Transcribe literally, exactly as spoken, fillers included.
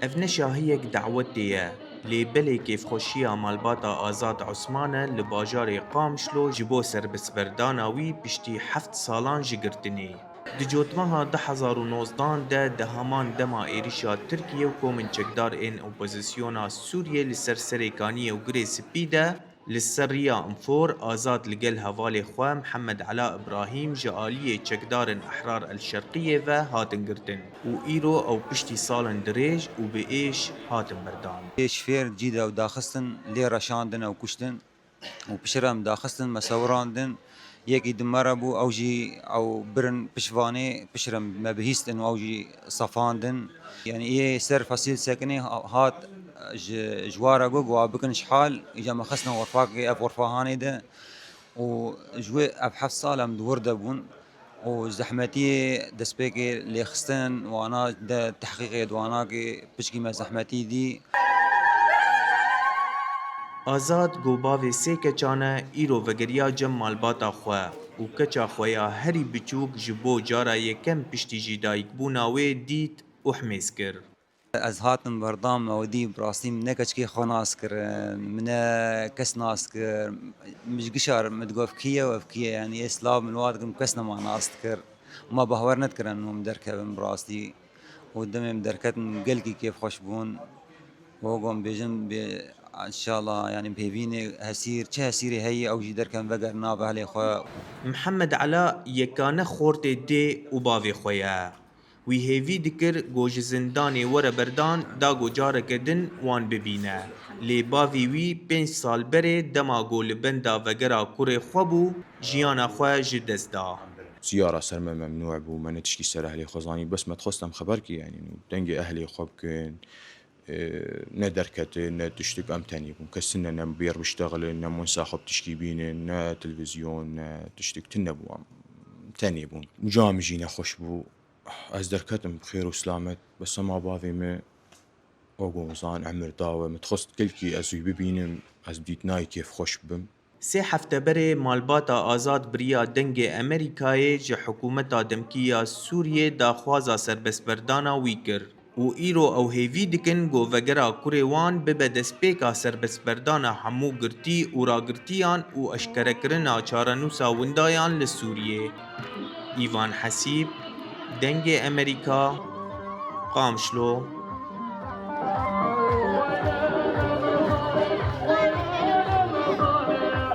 Ev ne şahiyek dawetê ye, lê belê kêfxweşiya malbata Azad Osman e li bajarê Qamişlo ji bo serbestberdana wî piştî heft salan ji girtinê. Di cotmeha du hezar û nozdan de di heman dema êrişa Tirkiye û komên çekdar ên opozisyona Sûriyê li ser Serê Kaniyê û Girê Spî de li ser riya Infor Azad li gel hevalê xwe Mihemed Ela Ibrahîm ji aliyê çekdarên Ehrar El Şerqiyê ve hatin girtin û îro ew piştî salên dirêj û bi êş hatin berdan. Ê şifêr cî de ew daxistin, lê reşandin ew kuştin û piştre em daxistin, me sewirandin. Yekî di me re bû, ew jî ew birin pişvanê, piştre me bihîstin û ew jî sefandin. Yanî ê ser Fasîl Sekinê ha-, hat ji, ji wa re got, got, "Wa bikin şihal", îca me xistin xurfakê, ev xurfa hanê de û ji wê ev heft sal em di wir de bûn. û zehmetiyê destpêkê lêxistin wana de tehqîqê di wanakê piçkî me zehmetî dî. Azad ku bavê sê keçan e, îro vegeriya cem malbata xwe û keça xwe ya herî biçûk ji bo cara yekem piştî jî dayikbûna wê dît û himêz kir. Ez hatim berdan me û dî bi rastî min ne keçikê xwe nas kirin, min ne kes nas kir. Min ji gişa re min digot, "Ev kî ye û ev kî ye?" Yanî ê silav min wa dikim, kes nema nas dikir. Ma bahwer nedikir em derkevin bi rastî. Û demê min derketin gelkî kêfxweş bûn. Û got, bêjin bê, înşallah, yanî bi hêvînê hesîr, çi hesîrê heyî ew jî derkevin vegerin nav ehlê xwe. Mihemed Ela yekane xortê dê û bavê xwe ye. Wî hêvî dikir ku ji zindanê were berdan da ku careke din wan bibîne. Lê bavî wî pênc sal berê dema ku li benda vegera kurê xwe bû, jiyana xwe ji dest da. Ziyara ser me memnû bû, me ne tişkî ser ehlê xwe zanî, bes me dixwest em xeber kî, yanî dengê ehlê xwe bikin. E, ne derkete, ne tiştik, em tenê bûn. Kes tune ne bêr biştexile, ne mûnsa xwe bi tişkî bînin, ne televîzyon, ne tiştik tune bû, em tenê bûn. Uca min jî nexweş bû. Ez derketim bi xêr û silamet, bes hema bavê min, o gonzan emir dawe, min dixwest gelkî ez wî bibînim, ez bi dîtinayê kêfxweş bibim. Sê hefte berê malbata Azad bi riya Dengê Amerîkayê ji hikûmeta demkî ya Sûriyê daxwaza serbestberdana wî kir û îro ew hêvî dikin ku vegera kurê wan bibe destpêka serbestberdana hemû girtî û ragirtiyan û eşkerekirina çarenûsa windayan li Sûriyê. Îvan Hesîb, Dengê Amerîka, Qamişlo.